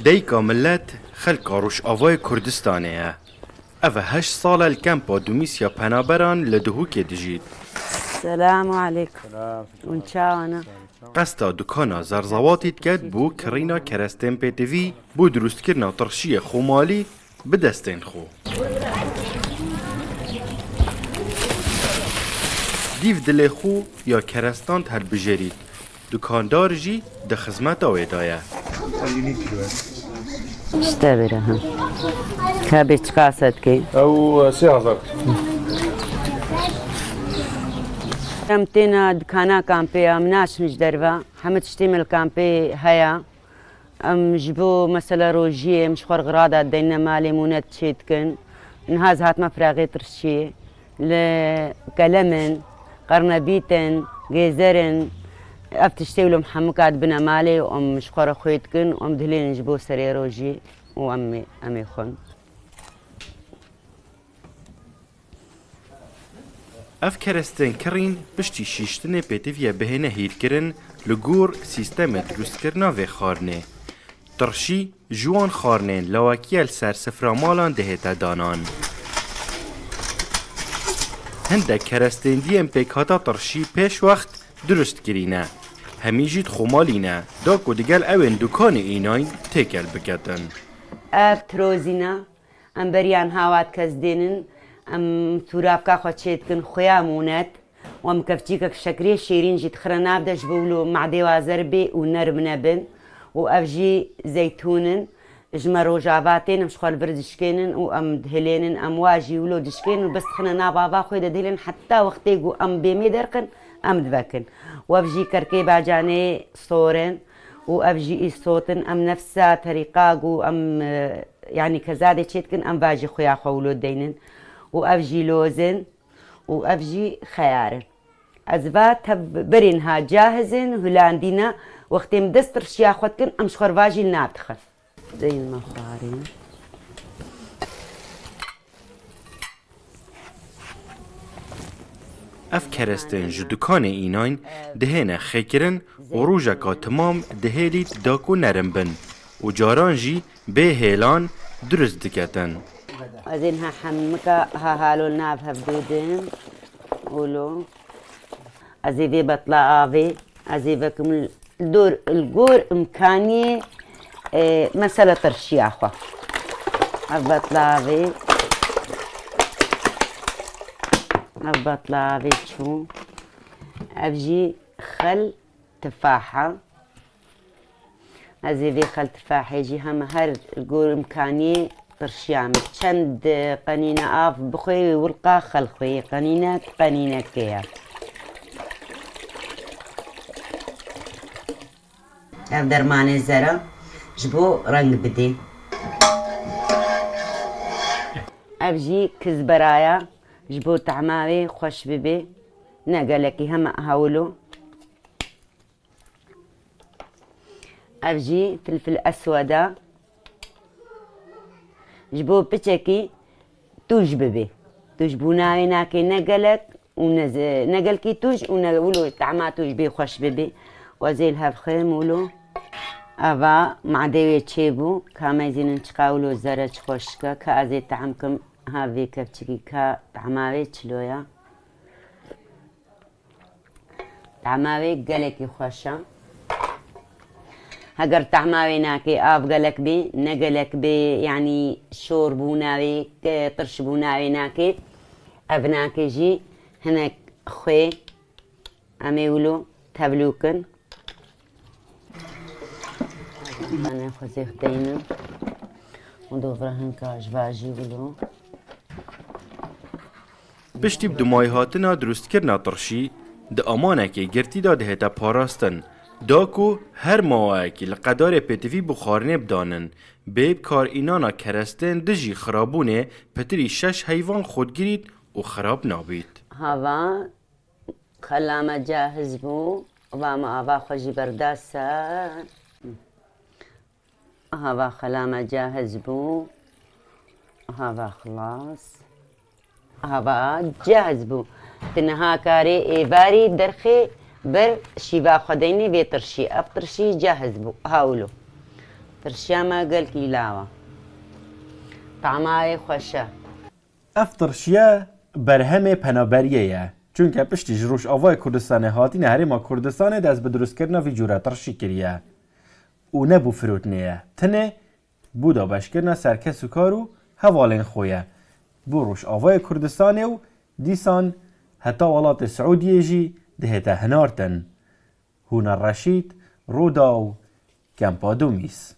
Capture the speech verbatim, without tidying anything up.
Dayika millet xelka Rojavayê Kurdistanê ye. Ev e heşt sal e li kempa Dumîsya penaberan li Duhokê dijît. Selamu aleykum. Hûn çawa ne? Qesta dukana zerzawatî diket bo kirîna kerestên pêtivî, bo dirustkirina tirşiyê xwemalî bi destên xwe. Dîv dilê xwe ya kerestan dihilbijêrît. Dukandar jî di xizmeta wê de ye. Ji te bêre, ha. Ka bê çiqas e dikê? Ew, e, sê hezar. Em têna dikana kampê ya, em naçin ji derve. Hemû tiştê me li kampê heye. Em ji bo mesela rojiyê em ji xwe re xirada dideyne malê mûnet çê dikin. Niha ez hatime firaxê tirşiyê. Li kelem in, qernebît in, gêzer in. Ev tiştê wilo em hemûka dibine malê û em ji xwe re xwê dikin û em dihilênin ji bo serê rojî û em ê, em ê xwin. Ev kerestên kirîn piştî şîştinê pêtiviye bihêne hîrkirin li gor sîstemê dirustkirina vê xwarinê. Tirşî ji wan xwarinên lawekî ye li ser sifra malan dihête danan. Hindek kerestên dî yên pêkhata tirşî pêş wext dirust kirîne. Hemî jî dixomalîne, da ku digel ew ên dukanê înayn têkel biketin. Ev tirozîna. Em beriyan hawa dikezdênin, em sûravka xwe çêdikin xuya mûnet û em kevçîkek şekrê şêrîn jî dixire nav de ji bo wilo madê wa zer bê û nerm nebin û ev jî zeytûn in. Ji me Rojava tên, em ji xwe li vir dişkênin û em dihilênin, em wa jî wilo dişkênin û bes dixine nav ava xwe de dihilênin heta wextê ku em bêmê derxin, em divekin. Û ev jî kerkê bacanê sor in û ev jî îsot in, em nefsa terîqa ku em, e, yanî kezadê çê dikin, em va jî xuya xwe wilo deynin. Û ev jî loz in û ev jî xeyar in. Ez va tev berên ha cahiz in, hulandî ne. Wextê em dest tirşiya xwe dikin, em ji xwe re va jî li nav dixin. Deynin me xwarê. Ev kerestên ji dukanê înayn dihêne xêkirin û rojeka timam dihêlît da ku nerim bin û caran jî bê hêlan dirust diketin. Ez ê niha hemika ha halo nav hev dûdin. Ûlo. Ez ê vê betla avê, ez ê vekim li dor, li gor imkaniyê, e, mesela tirşiya xwe. Ev betla avê, ev betla avê çû. Ev jî xel tifaha. Ez ê vê xel tifahê jî heme her li gor imkaniyê tirşiya min. Çend qenîne av bixwê, wê wilqa xel xwê, qenînek, qenînekê ye. Ev dermanê zere ji bo reng bidê. Ev jî kizbera ye, ji bo tehma wê xweş bibê. Ne gelekî, heme hewil o. Ev jî filfil eswed e. Ji bo piçekî tûj bibê. Tûj bûna wê nake ne gelek û ne ze-, ne gelkî tûj û ne wilo tehma tûj bê xweş bibê. Û ez ê li hev xim wilo. Eva madê wê çêbû. Ka mezînin çiqa wilo zere çi xweşik e. Ka ez ê tehm kim ha vê kevçikî ka tehma wê çilo ye. Tahma wê gelekî xweş e. Heger tahma wê nakê av gelek bê, ne gelek bê, yanî şor bûna wê, ke-, tirş bûna wê nakê. Ev nakê jî hinek xwê em ê wilo tevlû kin. Em ê xwezê xwe deynin û dovra hinka ji va jî wilo. Piştî bi dumayî hatina dirustkirina tirşî, di amanekê girtî de dihête parastin, da ku her mawayekî li qedarê pêtivî bi xwarinê bidanin, bê bi kar înana kerestên dijî xirabûnê pitirî şeş heyvan xwe digirît û xirab nabît. Hava xela me cahiz bû, va me ava xwe jî berda ser. Hava xela me cahiz bû. Hava xilas. Hava cahiz bû. Tu niha karê êvarî derxê ber şîva xwe deynê vê tirşî. Ev tirşî cahiz bû. Ha wilo. Tirşiya me gelkî law e. Tama wê xweş e. Ev tirşiye berhemê penaberiyê ye. Çunke piştî ji Rojavayê Kurdistanê hatine Herêma Kurdistanê dest bi dirustkirina vî cûre tirşî kiriye û ne bo firotinê ye. Tenê bo dabeşkirina ser kes û kar û hevalên xwe ye. Bo Rojavayê Kurdistanê û dîsan heta welatê Siûdiyê jî dihête hinartin. Hûna Reşîd, Rûdaw, Kempa Dumîs.